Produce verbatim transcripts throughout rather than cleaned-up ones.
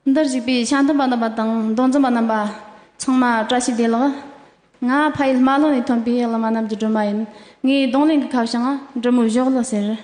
འདིར་བཞུགས་པའི་ཤ་འཐེན་པ་རྣམ་པ་དང་མདོ་འཛིན་པ་རྣམ་པ་ཚང་མ་བཀྲ་ཤིས་བདེ་ལེགས། ང་ཕ་ཡུལ་རྨ་ལྷོ་ནས་ཐོན་པའི་གླུ་མ་རྣམས་ཀྱི་སྒྲོལ་མ་ཡིན། ངའི་རྡུང་ལེན་གྱི་ཁ་བྱང་འབྲི་མོའི་གཞོགས་གླུ་ཟེར།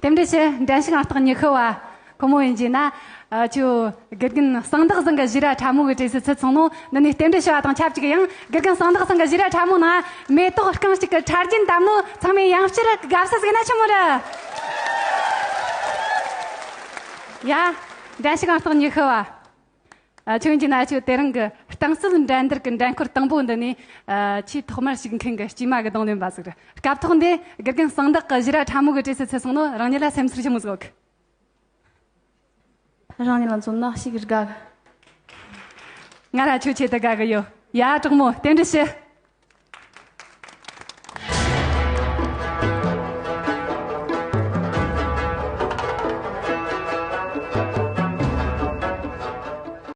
རྟེན་འབྲེལ་ཞུ། འགྲན་ཞུགས་ཨང་རྟགས་ཉི་ཤུ་བ། ཁོ་མོ་ཡིན་གྱི་ན། ཨ། ཁྱོད་དགེ་རྒན་གསང་བདག་ཚང་གི་བཞེས་ར་ཕྲ་མོ་གི་གྲས་སུ་ཚུད་སོང་ནོ། འདི་ནས་རྟེན་འབྲེལ་ཞུ་བ་དང་ཆབས་ཅིག་ཡང་དགེ་རྒན་གསང་བདག་ཚང་གི་བཞེས་ར་ཕྲ་མོ་ནང་མེ་ཏོག་རྐང་གཅིག་གི་ཕྲ་རྒྱན་བཏབ་ནོ། ཚང་མས་ཡང་བསྐྱར་དགའ་བསུ་ཟིག་ན་ཆི་མོ་རེད། ཡ། འགྲན་ཞུགས་ཨང་རྟགས་ཉི་ཤུ་བ། ཨ། ཁྱོད་ཀྱི་ན་ཁྱོད་དེ་རིང་གི་རྟིང་རྩོད་འགྲན་བསྡུར་གྱི་འགྲན་ཁུལ་དང་པོ་འདི་ནས། ཨ། ཆེས་ཐོག་མར་ཞུགས་མཁན་གྱི་སྐྱེས་མ་གི་རྡུང་ལེན་པ་ཟིག་རེད། སྐབས་ཐོག་འདི་དགེ་རྒན་གསང་བདག་གི་བཞེས་ར་ཕྲ་མོ་གི་གྲས་སུ་ཚུད་སོང་ནོ། རང་ཉིད་ལ་སེམས་ཚོར་ཆི་མོ་ཟིག་ཡོད་གི། རང་ཉིད་ལ་མཚོན་ན་ཞེ་གི་དགའ་གི། ང་ར་ཁྱོད་ཆེད་དུ་དགའ་གི་ཡོད། ཡ། གྲོགས་མོ་རྟེན་འབྲེལ་ཞུ།